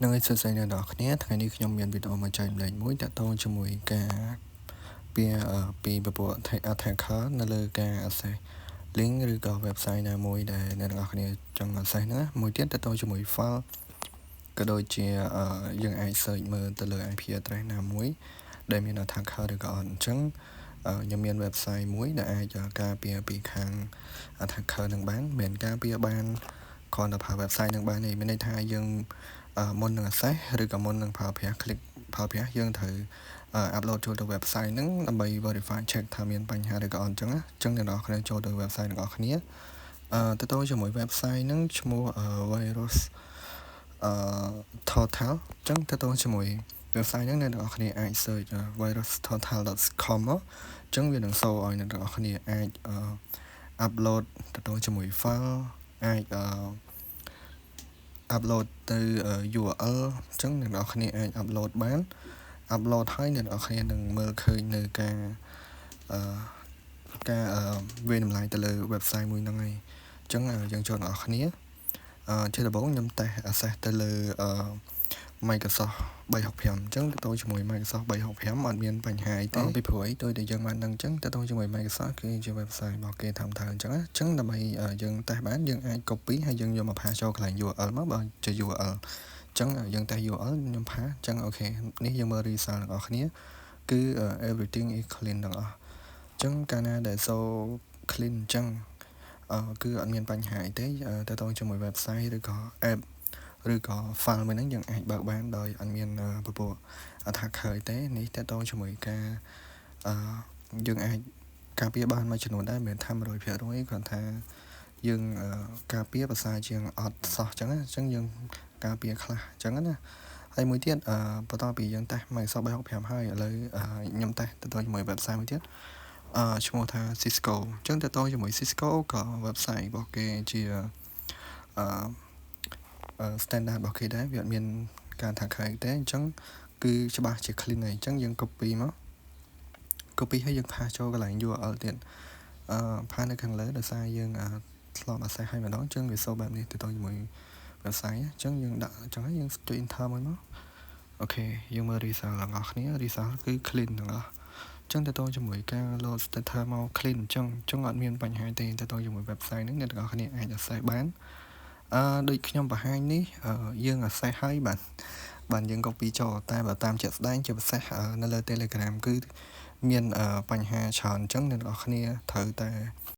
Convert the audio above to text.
នឹងឲ្យសួស្តីអ្នកនរគ្នាថ្ងៃនេះខ្ញុំមានវីដេអូមកចែករំលែកមួយតាក់ទងជាមួយការពីពីពពួក attacker នៅលើការ access link ឬក៏ website ណាមួយដែលអ្នកទាំងអស់គ្នាចង់ access ហ្នឹងណាមួយទៀតតាក់ទងជាមួយ file ក៏ដូចជាយើងអាច search មើលទៅលើ IP address ណាមួយដែលមាន attacker ឬក៏អត់អញ្ចឹងខ្ញុំមាន website មួយដែលអាចការពារពីខាង attacker នឹងបានមិនមែនការពារបានគ្រាន់តែប្រើ website នឹងបានទេមានន័យថាយើងមុននឹង access ឬក៏មុននឹងប្រើប្រាស់ click ប្រើប្រាស់យើងត្រូវ upload ចូលទៅ website ហ្នឹងដើម្បី verify check ថាមានបញ្ហាឬក៏អត់អញ្ចឹងណាអញ្ចឹងអ្នកនរគ្នាចូលទៅ website ទាំងអស់គ្នាទៅទៅជាមួយ website ហ្នឹងឈ្មោះ virus total អញ្ចឹងទៅទៅជាមួយ website ហ្នឹងអ្នកនរគ្នាអាច search virustotal.com មកអញ្ចឹងវានឹង show ឲ្យអ្នកនរគ្នាអាច upload ទៅទៅជាមួយ file អាច upload ទៅ URL អញ្ចឹងអ្នកនរគ្នាអាច upload បាន upload ហើយអ្នកនរគ្នានឹងមើលឃើញនៅការអឺការវាយតម្លៃទៅលើ website មួយហ្នឹងហើយអញ្ចឹងយើងចូលអ្នកនរគ្នាអឺជាដំបូងខ្ញុំtest access ទៅលើអឺ Microsoft 365អញ្ចឹងទៅជាមួយ Microsoft 365អត់មានបញ្ហាអីទេពីព្រោះអីដោយតែយើងបានដឹងអញ្ចឹងទៅជាមួយ Microsoft គឺជា website របស់គេតាមថាអញ្ចឹងណាអញ្ចឹងដើម្បីយើងតេស្តបានយើងអាច copy ហើយយើងយកមក paste ចូលកន្លែង URL មកបើជា URL អញ្ចឹងយើង test URL ខ្ញុំ paste អញ្ចឹង OK នេះយើងមើល result ទាំងអស់គ្នាគឺ everything is clean ទាំងអស់អញ្ចឹងកាលណាដែល show clean អញ្ចឹងអឺគឺអត់មានបញ្ហាអីទេតទៅជាមួយ website ឬក៏ app ឬក៏ file មួយហ្នឹងយើងអាចបើកបានដោយអត់មានពពួក attacker អីទេនេះតទៅជាមួយការអឺយើងអាចការពារបានមួយចំនួនដែរមិនមែនថា100%គ្រាន់ថាយើងការពារប្រសើរជាងអត់សោះអញ្ចឹងអញ្ចឹងយើង ការពារខ្លះអញ្ចឹងណាហើយមួយទៀតអឺបន្ទាប់ពីយើង test Microsoft 365ហើយឥឡូវខ្ញុំតេស្តទៅជាមួយ website មួយទៀតអឺឈ្មោះថា Cisco អញ្ចឹងទៅជាមួយ Cisco ក៏ website របស់គេជាអឺ standard របស់គេដែរវាអត់មានការថាខែទេអញ្ចឹងគឺច្បាស់ជា clean ហើយអញ្ចឹងយើង copy មក copy ហើយយើង paste ចូលកន្លែង URL ទៀតអឺ paste នៅខាងលើដោយសារយើងធ្លាប់ access ឲ្យម្ដងអញ្ចឹងវា show បែបនេះទៅជាមួយ website អញ្ចឹងយើងដាក់អញ្ចឹងហើយយើងចុច enter មួយមក OK យើងមើល result ទាំងអស់គ្នា result គឺ clean ទាំងអស់អញ្ចឹងទៅទៅជាមួយការ load status មក clean អញ្ចឹងអញ្ចឹងអត់មានបញ្ហាទេទៅទៅជាមួយ website ហ្នឹងអ្នកទាំងអស់គ្នាអាច access បានអឺដូចខ្ញុំបង្ហាញនេះយើង access ហើយបាទបានយើង copy ចូលតែបើតាមជាក់ស្ដែងជាពិសេសនៅលើ Telegram គឺមានបញ្ហាច្រើនអញ្ចឹងអ្នកទាំងអស់គ្នាត្រូវតែ